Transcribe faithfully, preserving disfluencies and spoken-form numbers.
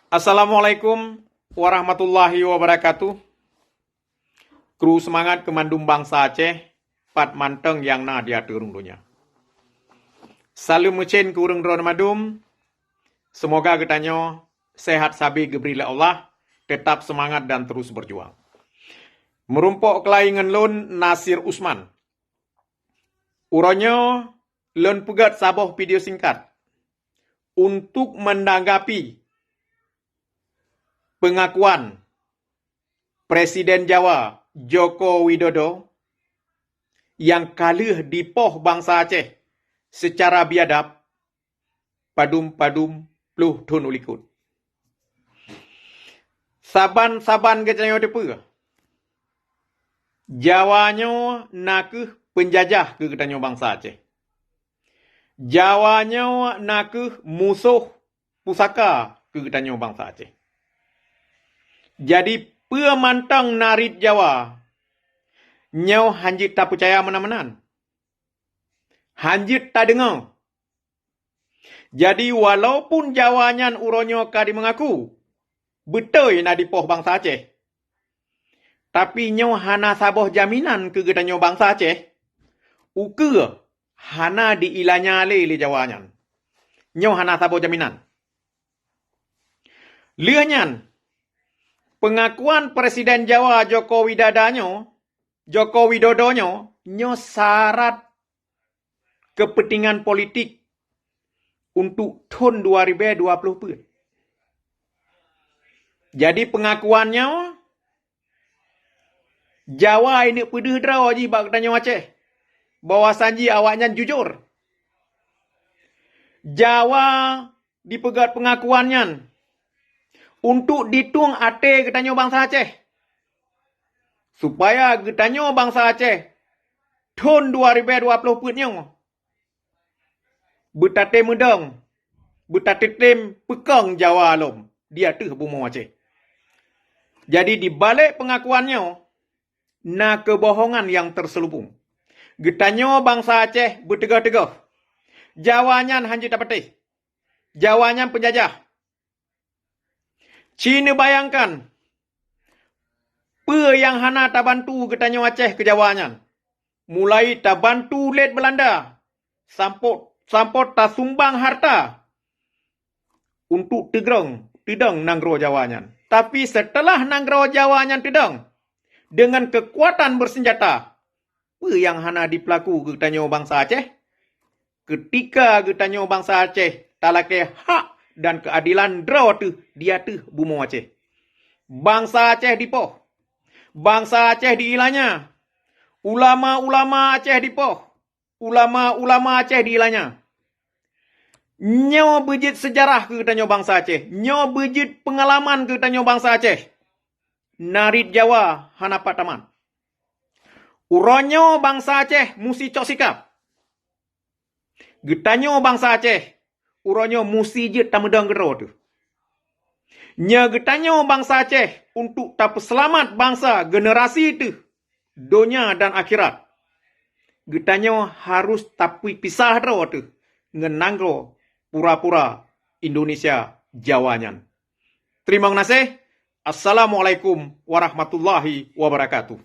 Assalamualaikum warahmatullahi wabarakatuh. Kru seumangat keu mandum bansa Aceh, pat mantong nyang na di ateueh rhueng donya. Saleuem meucen keu ureuëng droe mandum. Seumoga geutanyoe sehat sabe geubri lé Allah, teutap seumangat dan terus beujuang. Meurumpok keulai ngon lôn Nasir Usman. Uroe nyoe lôn peugét saboh video singkat untuk meunanggapi peungakuan Presiden Jawa Joko Widodo nyang ka lheueh dipoh bansa Aceh seucara biadab padum-padum ploh thon u likot. Saban-saban geutanyoe teupeue, Jawa nyoe na kheueh peunjajah keu geutanyoe bansa Aceh. Jawa nyoe na kheueh musoh pusaka keu geutanyoe bansa Aceh. Jadi, peue mantong narit Jawa nyoe hana jeuet tapeucaya meunan-meunan. Hana jeuet tadeungoe. Jadi, walaupun Jawa nyan uroe nyoe ka jimeungaku beutôi na dipoh bansa Aceh, tapi nyoe hana saboh jaminan keu geutanyoe bansa Aceh ukeue hana diilanya lé lé Jawa nyan. Nyoe hana saboh jaminan. Lheueh nyan, peungakuan Presiden Jawa Joko Widada nyoe, Joko Widodo nyoe, nyoe syarat keupeuntengan politik untuk thon dua ribèe dua ploh peuet. Jadi, peungakuan nyoe, Jawa ineuk peudeuh droe jih bak geutanyoe Aceh, bahwasan jih awaknyan jujur. Jawa dipeugét peungakuan nyan untuk ditueng até geutanyoe bansa Aceh, supaya geutanyoe bansa Aceh thon dua ribèe dua ploh peuet nyoe beutatem meudong, beutatem peukong Jawa lom di ateueh bumoe Aceh. Jadi, di balek peungakuan nyoe, na keubohongan nyang teuseulubong. Geutanyoe bansa Aceh beuteugoh-teugoh, Jawa nyan hana jeuet tapatéh. Jawa nyan peunjajah. Ci neubayangkan, peue nyang hana tabantu geutanyoe Aceh keu Jawa nyan. Mulai tabantu lé Beulanda, sampoe, sampoe tasumbang hareuta untuk teugrong, teudong nanggroe Jawa nyan. Tapi, seuteulah nanggroe Jawa nyan teudong deungon keukuatan beuseunjata, peue nyang hana jipeulaku geutanyoe bansa Aceh? Keutika geutanyoe bansa Aceh talakée hak dan keuadelan droe teuh di ateueh bumoe Aceh, bansa Aceh dipoh, bansa Aceh diilanya, ulama-ulama Aceh dipoh, ulama-ulama Aceh diilanya. Nyoe beujeuet seujarah keu geutanyoe bansa Aceh. Nyoe beujeuet peungalaman keu geutanyoe bansa Aceh. Narit Jawa hana pat tamat. Uroe nyoe bansa Aceh musti cok sikab. Geutanyoe bansa Aceh, uroe nyoe musti jeuet tameudong keudroe teuh. Nyoe geutanyoe bansa Aceh untuk tapeuseulamat bansa generasi teuh, donya dan akhirat. Geutanyoe harus tapeupisah droe teuh ngon nanggroe pura-pura Indonesia Jawa nyan. Teurimong gaséh. Assalamualaikum warahmatullahi wabarakatuh.